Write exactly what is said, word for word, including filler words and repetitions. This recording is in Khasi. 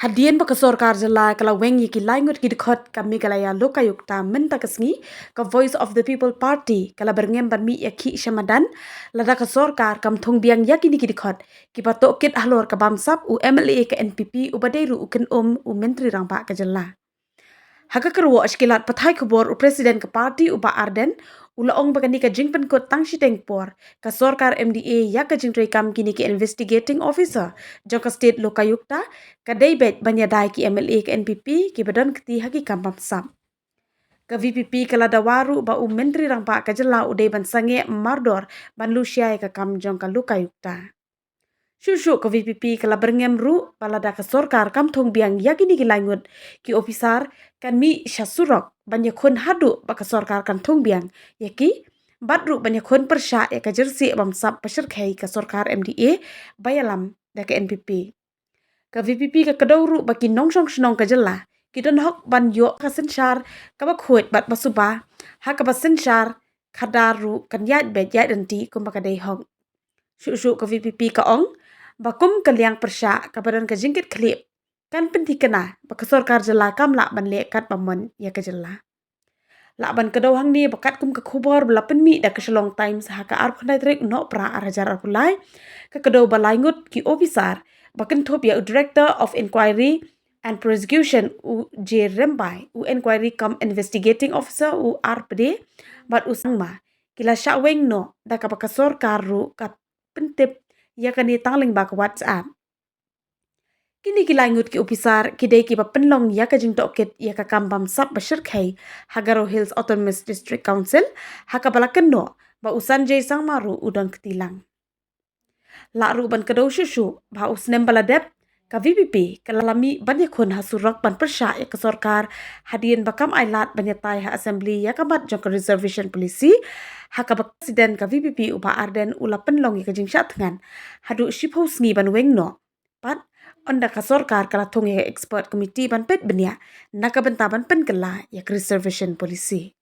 Hadien ba ka sorkar jylla ka la weng ïa ki lai ngut ki dkhot ka Meghalaya Lokayukta mynta ka sngi, ka Voice of the People Party ka la byrngem ban mih ïakhih sha madan lada ka sorkar kam thung biang ïa kine ki dkhot kiba tohkit halor ka bamsap u MLA ka NPP uba dei ruh u kynum u Myntri Rangbah ka jylla. Ha ka kyrwoh sha ki lad pathai khubor u President ka party u Bah Ardent u la ong ba kane ka jingpynkut tang shiteng por ka sorkar MDA ïa ka jingtreikam kine ki investigating officer jong ka State Lokayukta ka dei beit ban ïada ïa ki MLA ka NPP kiba don kti ha ki kam bamsap. Ka VPP ka la dawa ruh ba u Myntri Rangbah ka jylla u dei ban sangeh mardor ban lushai ïa ka kam jong ka Lokayukta. Shuh shuh ka VPP ka la byrngem ruh ba lada ka sorkar kam thung biang ïa kine ki lai ngut ki ophisar kan mih sha surok ban ïakhun haduh ba ka sorkar kan thung biang ïa ki bad ruh ban ïakhun pyrshah ïa ka jyrsieh bamsap ba shyrkhei ka sorkar MDA ba ïalam da ka NPP. Ka VPP ka kdew ruh ba ki nongshong shnong ka jylla ki don hok ban ïoh ka synshar kaba khuid bad ba suba ha kaba synshar khadar ruh kan ïaid beit ïaid ryntih kumba ka dei hok. Shuh shuh ka VPP ka ong ba kum ka liang pyrshah kaba don ka jingkitkhlieh kan pynthikna ba ka sorkar jylla kam lah ban leh katba mon ïa ka jylla. Lah ban kdew hangne ba katkum ka khubor ba la pynmih da ka Shillong Times ha ka arphew khyndai tarik u Nohprah ar hajar arphew lai, ka kdew ba lai ngut ki ophisar ba kynthup ïa u Director of Inquiry and Prosecution u J Rymbai, u Inquiry cum Investigating Officer u R Pde bad u Sangma ki la shah weng noh da kaba ka sorkar ruh ka pyntip ïa kane tang lyngba ka WhatsApp. Kine ki lai ngut ki ophisar ki dei kiba pynlong ïa ka jingtohkit ïa ka kam bamsap ba shyrkhei ha Garo Hills Autonomous District Council ha kaba la kynnoh ba u Sanjay Sangma ruh u don kti lang. Lah ruh ban kdew shuh shuh ba ha u snem ba la dep ka VPP ka la mih ban ïakhun ha surok ban pyrshah ïa ka sorkar hadien ba kam ailad ban ïatai ha Assembly ïa ka mat jong ka Reservation Policy ha kaba ka President ka VPP u Bah Ardent u la pynlong ïa ka jingshah thngan haduh shiphew sngi ban weng noh. Pat ynda ka sorkar ka la thung ïa ka Expert Committee ban peit bniah na ka bynta ban pynkylla ïa ka Reservation Policy.